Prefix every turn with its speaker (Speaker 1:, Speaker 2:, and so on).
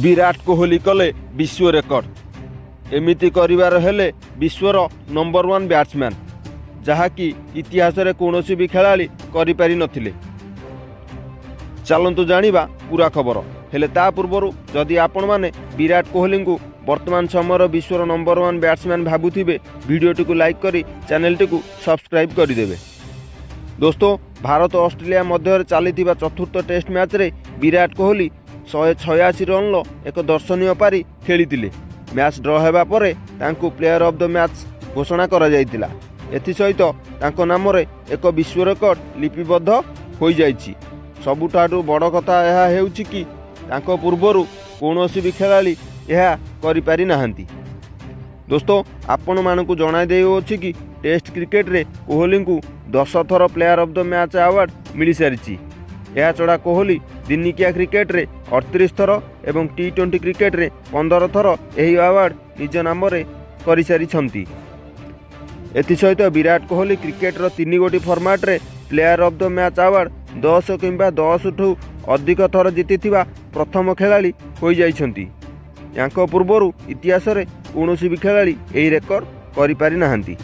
Speaker 1: ବିରାଟ କୋହଲି କଲେ ବିଶ୍ୱ ରେକର୍ଡ। ଏମିତି କରିବାର ହେଲେ ବିଶ୍ୱର ନମ୍ବର ୱାନ୍ ବ୍ୟାଟ୍ସମ୍ୟାନ୍, ଯାହାକି ଇତିହାସରେ କୌଣସି ବି ଖେଳାଳି କରିପାରି ନଥିଲେ। ଚାଲନ୍ତୁ ଜାଣିବା ପୁରା ଖବର। ହେଲେ ତା ପୂର୍ବରୁ ଯଦି ଆପଣମାନେ ବିରାଟ କୋହଲିଙ୍କୁ ବର୍ତ୍ତମାନ ସମୟର ବିଶ୍ୱର ନମ୍ବର ୱାନ୍ ବ୍ୟାଟ୍ସମ୍ୟାନ୍ ଭାବୁଥିବେ, ଭିଡ଼ିଓଟିକୁ ଲାଇକ୍ କରି ଚ୍ୟାନେଲଟିକୁ ସବସ୍କ୍ରାଇବ୍ କରିଦେବେ। ଦୋସ୍ତ, ଭାରତ ଅଷ୍ଟ୍ରେଲିଆ ମଧ୍ୟରେ ଚାଲିଥିବା ଚତୁର୍ଥ ଟେଷ୍ଟ ମ୍ୟାଚ୍ରେ ବିରାଟ କୋହଲି 186 ରନ୍ର ଏକ ଦର୍ଶନୀୟ ପାରି ଖେଳିଥିଲେ। ମ୍ୟାଚ୍ ଡ୍ର ହେବା ପରେ ତାଙ୍କୁ ପ୍ଲେୟାର ଅଫ୍ the match ଘୋଷଣା କରାଯାଇଥିଲା। ଏଥିସହିତ ତାଙ୍କ ନାମରେ ଏକ ବିଶ୍ୱ ରେକର୍ଡ ଲିପିବଦ୍ଧ ହୋଇଯାଇଛି। ସବୁଠାରୁ ବଡ଼ କଥା ଏହା ହେଉଛି କି ତାଙ୍କ ପୂର୍ବରୁ କୌଣସି ବି ଖେଳାଳି ଏହା କରିପାରି ନାହାନ୍ତି। ଦୋସ୍ତ, ଆପଣମାନଙ୍କୁ ଜଣାଇ ଦେଉଅଛି କି ଟେଷ୍ଟ କ୍ରିକେଟରେ କୋହଲିଙ୍କୁ 10 ଥର player of the match award ମିଳିସାରିଛି। ଏହାଛଡ଼ା କୋହଲି ଦିନିକିଆ କ୍ରିକେଟରେ 38 ଥର ଏବଂ ଟି-20 କ୍ରିକେଟରେ 15 ଥର ଏହି ଆୱାର୍ଡ଼ ନିଜ ନାମରେ କରିସାରିଛନ୍ତି। ଏଥିସହିତ ବିରାଟ କୋହଲି କ୍ରିକେଟର ତିନି ଗୋଟି ଫର୍ମାଟରେ player of the match award 10 କିମ୍ବା 10ଠୁ ଅଧିକ ଥର ଜିତିଥିବା ପ୍ରଥମ ଖେଳାଳି ହୋଇଯାଇଛନ୍ତି। ୟାଙ୍କ ପୂର୍ବରୁ ଇତିହାସରେ କୌଣସି ବି ଖେଳାଳି ଏହି ରେକର୍ଡ କରିପାରି ନାହାନ୍ତି।